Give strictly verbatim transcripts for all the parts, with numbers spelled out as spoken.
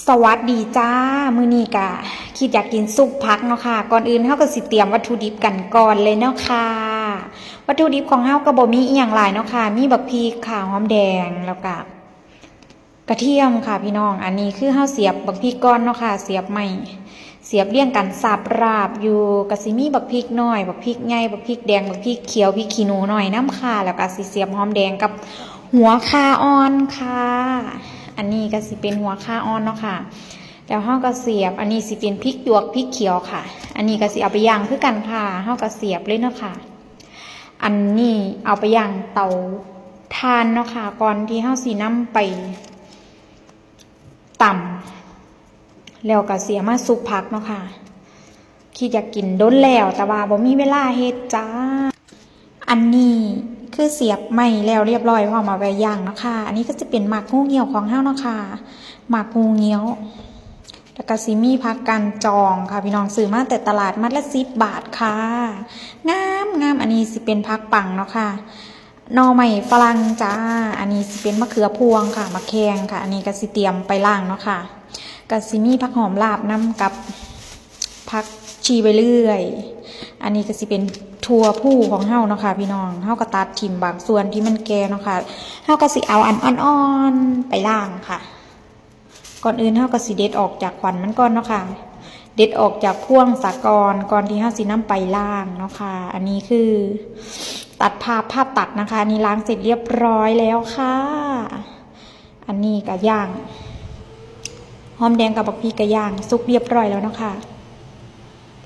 สวัสดีจ้า มื้อนี้กะคิดอยากกินซุปผักเนาะค่ะ ก่อนอื่นเฮาก็สิเตรียมวัตถุดิบกันก่อนเลยเนาะค่ะ วัตถุดิบของเฮาก็บ่มีอีหยังหลายเนาะค่ะ มีบักพริกค่ะ หอมแดง แล้วก็กระเทียมค่ะพี่น้อง อันนี้คือเฮาเสียบบักพริกก่อนเนาะค่ะ เสียบไม้ เสียบเรียงกันสับราบอยู่ ก็สิมีบักพริกน้อย บักพริกใหญ่ บักพริกแดง บักพริกเขียว พริกขี้หนูน้อยนำค่ะ แล้วก็สิเสียบหอมแดงกับหัวข่าอ่อนค่ะ อันนี้ก็สิเป็นหัวข่าอ่อนเนาะค่ะ แล้วเฮาก็เสียบ อันนี้สิเป็นพริกหยวก พริกเขียวค่ะ อันนี้ก็สิเอาไปย่างคือกันค่ะ เฮาก็เสียบเลยเนาะค่ะ อันนี้เอาไปย่างเตาถ่านเนาะค่ะ ก่อนที่เฮาสินำไปตำ แล้วก็สิเอามาซุปผักเนาะค่ะ คิดอยากกินโดนแล้ว แต่ว่าบ่มีเวลาเฮ็ดจ้า อันนี้คือเสียบไม้แล้วเรียบร้อย พร้อมเอาไปย่างเนาะค่ะ อันนี้ก็จะเป็นหมากฮูเงี้ยวของเฮาเนาะค่ะ หมากฮูเงี้ยว แล้วก็สิมีผักกาดจองค่ะ พี่น้อง ซื้อมาแต่ตลาด มัดละสิบบาทค่ะ งามงาม อันนี้สิเป็นผักปังเนาะค่ะ หน่อไม้ฝรั่งจ้า อันนี้สิเป็นมะเขือพวงค่ะ มะแขงค่ะ อันนี้ก็สิเตรียมไปล้างเนาะค่ะ ก็สิมีผักหอมลาบนำกับผักชีใบเลื่อย อันนี้ก็สิเป็นถั่วพูของเฮาเนาะค่ะพี่น้อง เฮาก็ตัดถิ่มบางส่วนที่มันแก่เนาะค่ะ เฮาก็สิเอาอันอ่อนๆไปล้างค่ะ ก่อนอื่นเฮาก็สิเด็ดออกจากขวัญมันก่อนเนาะค่ะ เด็ดออกจากพวงซะก่อน ก่อนที่เฮาสินำไปล้างเนาะค่ะ อันนี้คือตัดภาพ ภาพตัดนะคะ อันนี้ล้างเสร็จเรียบร้อยแล้วค่ะ อันนี้ก็ย่าง หอมแดงกับบักพริกก็ย่างสุกเรียบร้อยแล้วเนาะค่ะ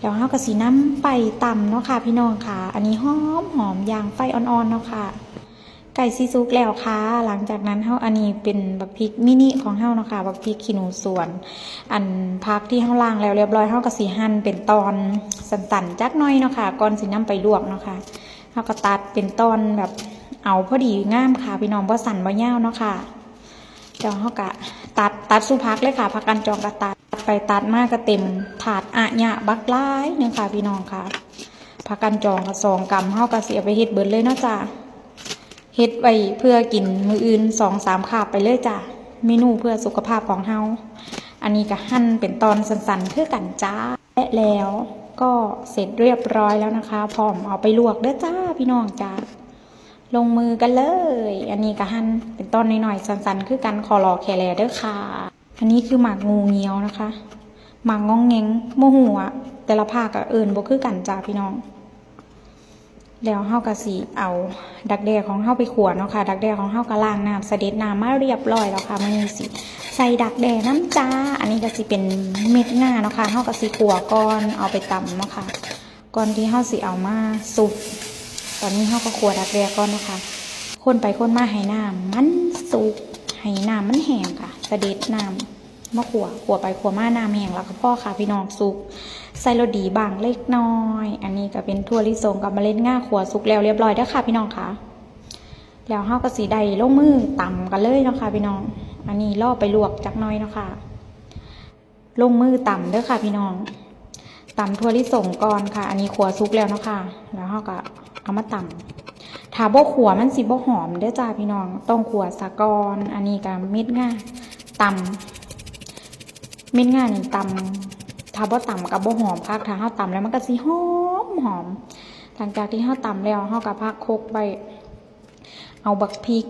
แล้วเฮาก็สินำไปตำเนาะค่ะพี่น้องค่ะ อันนี้หอมหอม ย่างไฟอ่อนๆเนาะค่ะ ใกล้สิสุกแล้วค่ะ หลังจากนั้นเฮา อันนี้เป็นบักพริกมินิของเฮาเนาะค่ะ บักพริกขี้หนูสวน อันผักที่เฮาล้างแล้วเรียบร้อย เฮาก็สิหั่นเป็นตอนสั้นๆจักหน่อยเนาะค่ะ ก่อนสินำไปลวกเนาะค่ะ เฮาก็ตัดเป็นตอนแบบเอาพอดีงามค่ะพี่น้อง บ่สั้นบ่ยาวเนาะค่ะ แล้วเฮาก็ตัด ตัดสู่ผักเลยค่ะ ผักกาดจองก็ตัดไปตัดมาก็เต็มถาดอะยะบักหลายหนึ่งค่ะพี่น้องค่ะ ผักกาดจองก็สองกำ เฮาก็สิเอาไปเฮ็ดเบิดเลยเนาะจ้า เฮ็ดไว้เพื่อกินมื้ออื่นสองสามคาบไปเลยจ้า เมนูเพื่อสุขภาพของเฮา อันนี้ก็หั่นเป็นตอนสั้นๆคือกันจ้า และแล้วก็เสร็จเรียบร้อยแล้วนะคะ พร้อมเอาไปลวกเด้อจ้าพี่น้องจ้า ลงมือกันเลย อันนี้ก็หั่นเป็นตอนน้อยๆสั้นๆคือกัน ขอรอแค่แลเด้อค่ะ อันนี้คือหมากงูเงี้ยวนะคะ หมากงองแงง บ่ฮู้อะ แต่ละภาคอะเอิ้นบ่คือกันจ้าพี่น้อง แล้วเฮาก็สิเอาดักแด้ของเฮาไปขั่วเนาะค่ะ ดักแด้ของเฮาก็ล้างน้ำเสด็จน้ำมาเรียบร้อยแล้วค่ะ มื้อนี้สิใส่ดักแด้นำจ้า อันนี้ก็สิเป็นเม็ดงาเนาะค่ะ เฮาก็สิขั่วก่อนเอาไปตำเนาะค่ะ ก่อนที่เฮาสิเอามาซุป ตอนนี้เฮาก็ขั่วดักแด้ก่อนเนาะค่ะ คนไปคนมาให้น้ำมันสุก ให้น้ำมันแห้งค่ะ เสด็จน้ำ มาขั่ว ขั่วไปขั่วมาน้ำแห้งแล้วก็พอค่ะพี่น้อง สุก ใส่รสดีบ้างเล็กน้อย อันนี้ก็เป็นถั่วลิสงกับเมล็ดงาขั่วสุกแล้วเรียบร้อยเด้อค่ะพี่น้องค่ะ แล้วเฮาก็สิได้ลงมือตำกันเลยเนาะค่ะพี่น้อง อันนี้รอไปลวกจักหน่อยเนาะค่ะ ลงมือตำเด้อค่ะพี่น้อง ตำถั่วลิสงก่อนค่ะ อันนี้ขั่วสุกแล้วเนาะค่ะ แล้วเฮาก็เอามาตำ ถ้าบ่ขั่วมันสิบ่หอมเด้อจ้าพี่น้อง ต้องขั่วซะก่อน อันนี้ก็เม็ดงาตำ เม็ดงานี่ตำ ถ้าบ่ตำก็บ่หอมคัก ถ้าเฮาตำแล้วมันก็สิหอมหอม หลังจากที่เฮาตำแล้ว เฮาก็พักครกไว้ เอาบักพริก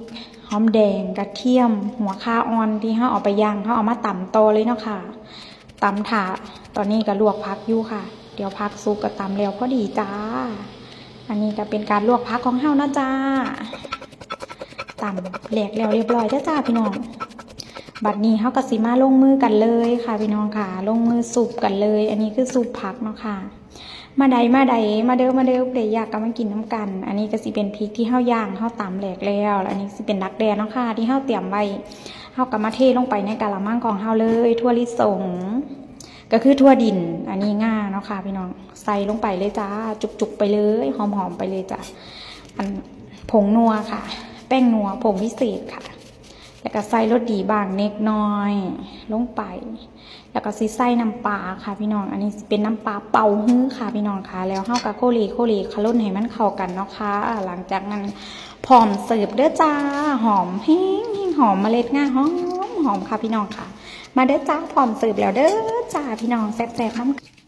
หอมแดง กระเทียม หัวข่าอ่อนที่เฮาเอาไปย่าง เฮาเอามาตำต่อเลยเนาะค่ะ ตำถ่า ตอนนี้ก็ลวกผักอยู่ค่ะ เดี๋ยวผักสุกก็ตำแล้วพอดีจ้า อันนี้ก็เป็นการลวกผักของเฮานะจ้า ตำแหลกแล้วเรียบร้อยแล้วจ้าพี่น้อง บัดนี้เฮาก็สิมาลงมือกันเลยค่ะพี่น้องค่ะ ลงมือซุปกันเลย อันนี้คือซุปผักเนาะค่ะ มาใดมาใด มาเด้อมาเด้อ ผู้ใดอยากก็มากินนำกัน อันนี้ก็สิเป็นพริกที่เฮาย่าง เฮาตำแหลกแล้ว อันนี้สิเป็นดักแด้เนาะค่ะ ที่เฮาเตรียมไว้ เฮาก็มาเทลงไปในกะละมังของเฮาเลย ถั่วลิสง ก็คือถั่วดิน อันนี้งาเนาะค่ะพี่น้อง ใส่ลงไปเลยจ้า จุกๆไปเลย หอมๆไปเลยจ้า อันผงนัวค่ะ แป้งนัวผงพิเศษค่ะ แล้วก็ใส่รสดีบ้างเล็กน้อย ลงไป แล้วก็สิใส่น้ำปลาค่ะพี่น้อง อันนี้สิเป็นน้ำปลาเป่าฮื้อค่ะพี่น้องค่ะ แล้วเฮาก็โคเลโคเลคะล่นให้มันเข้ากันเนาะค่ะ หลังจากนั้นพร้อมเสิร์ฟเด้อจ้า หอมแฮงๆ หอมเมล็ดงาหอมหอมค่ะพี่น้องค่ะ มาเด้อจ้า พร้อมเสิร์ฟแล้วเด้อจ้า พี่น้อง แซ่บๆนำ